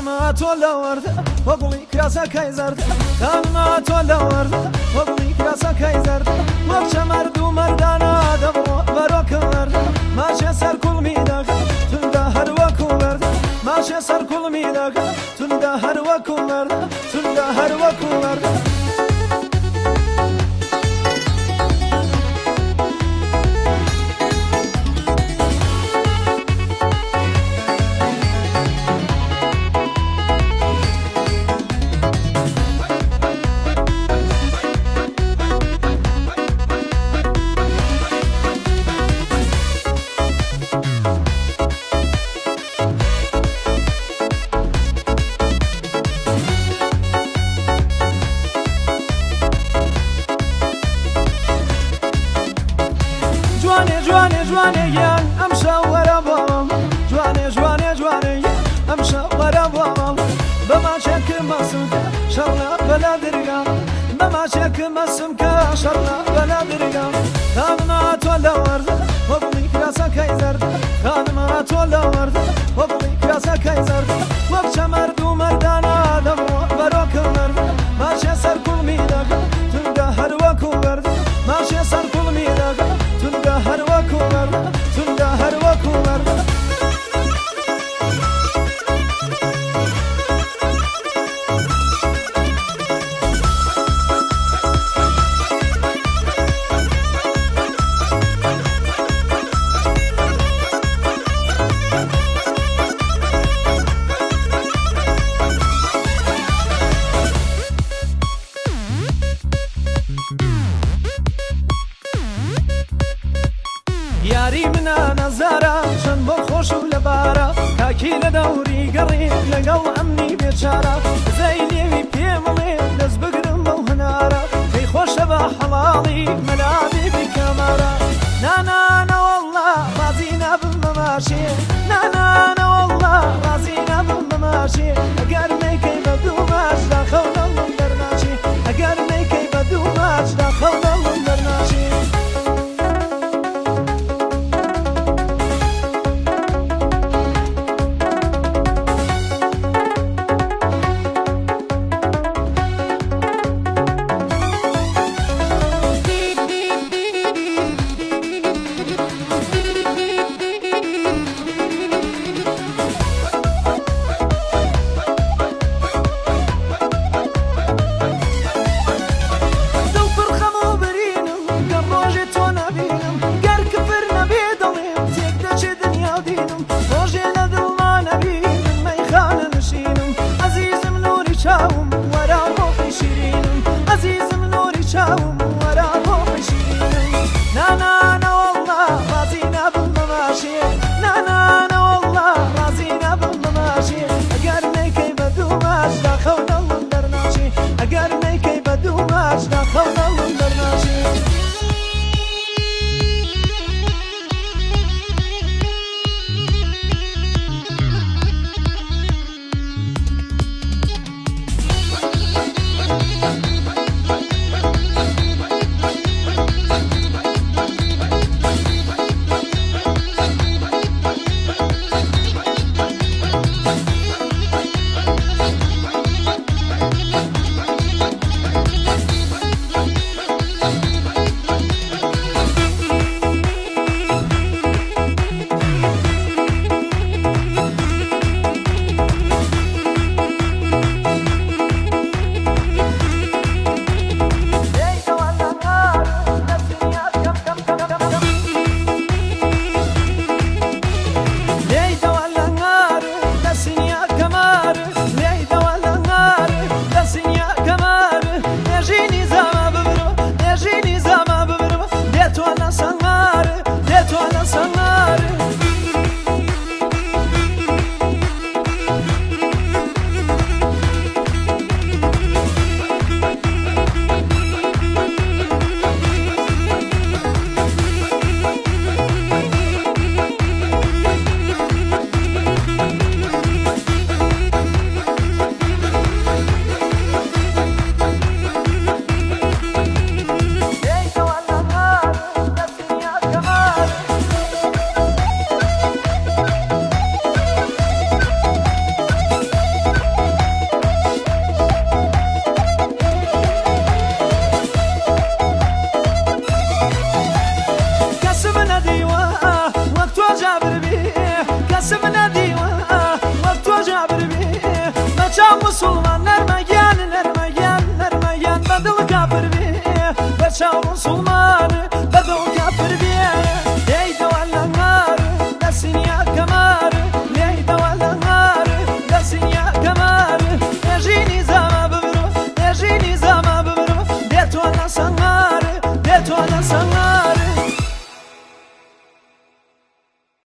خانما تۆ لە وەردە وەگوڵی کراسەکەی زەردە، خانما تۆ لە وەردە وەگوڵی کراسەکەی زەردە، وەک چەمەرد و مەردانە دەبڕۆ بەرۆکە وەردە، ماچێ سەر کوڵمی دەکە توندا هەر وەکو وەردە، ماچێ سەر کوڵمی دەکە توندا هەر وەکو وەردە، توندا هەر وەکو وەردە. جوانێ جوانێ جوانێ گیان ئەمشەو وەرە بۆم، جوانێ جوانێ جوانێ گیان ئەمشەو وەرە بۆم، بە ماچێک مەسم کە شەڕ لە بەلا درگا، بە ماچێک مەسم کە شەڕ لە بەلا درگا، خانما تۆ لە وەردە وەگوڵی کراسەکەی زەردە، خانما تۆ لە وەردە وەگوڵی کراسەکەی زەردە، وەک چەمەرد و مەردانە دەبڕۆ بەرۆکە مەردە، ماچێ سەر کوڵمی دەکە توندا هەر وەکو وەردە، ماچێ سەر کوڵمی دەکە توندا هەر وەکو وەردە، توندا هەر وەکو وەردە. یاری منە نەزارە چەند بۆ خۆش و لەبارە، کاکی لە دەوری گەڕێ لەگەڵ ئەمنی بێچارە، زەی لێوی پێمڵێ دەست بگرم بەو هەنارە، پێی خۆشە بە حەڵاڵی مەلابێ بیکەمارە. نانانەوەڵڵا ڕازی نابم بە ماشێ، نانانەوەڵڵا ڕازی نابم بە ماشێ، ئەگەر نەیکەی بە دوو ماچ داخەو دڵم دەرناچێ، ئەگەر نەیکەی بە دوو ماچ داخەو دڵم دەرناچێ. چاو مسلمان.